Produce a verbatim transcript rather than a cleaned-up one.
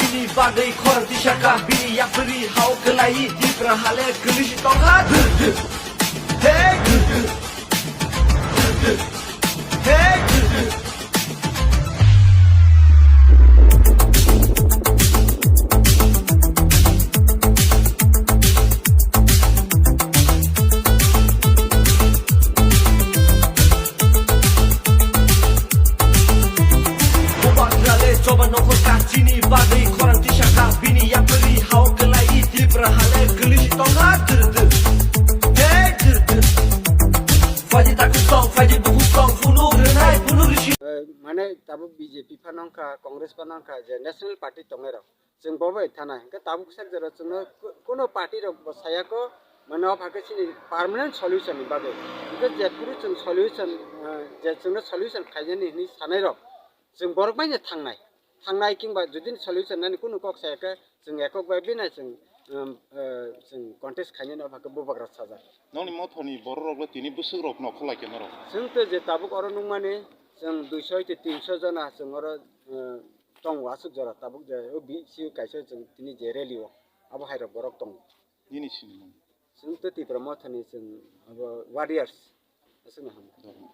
Bini bagwi khorang tisaka bini yapri hao kwlai Tipra hale kwlwi si tongha. Hey! Hey! Bubagrale choba nokho kachini bagwi khorang tisaka bini yapri hao kwlai Tipra hale kwlwi si tongha. Hey! Faidi taku song, faidi buku song, funu rwnai, funu risi. Eh, mane tabuk B J P phano wngkha, Congress phano wngkha, je national party tongnai rok. Chwng bo bai thanai. Hwnkhe tabuk sak jora chwngno ku-, kuno party rok bo saya kho, mane o phai khe chini permanent solution ni bagwi. Hwnkhe jephuru chwng solution, eh, je chwngno solution khainani hinwi sanai rok, chwng borok bai no thangnai. Thangnai kingba jodi solution nani kuno kok saya khe chwng ekok bai bina chwng, um, eh, chwng contest khainani o phai khe bubagra sajak. Nokni mothoni borok rok le tini bwswk rok no kholai khe norok. Chwng to je tabuk oro nukmani chwng duiso tei tinso jona chwng oro, eh, tongo aswk jora tabuk je o B C kaisa chwng tini je rally o abo hai rok borok tongo. Nini sinimung? Chwng to Tipra Mothani chwng abo warriors aswk no hwn.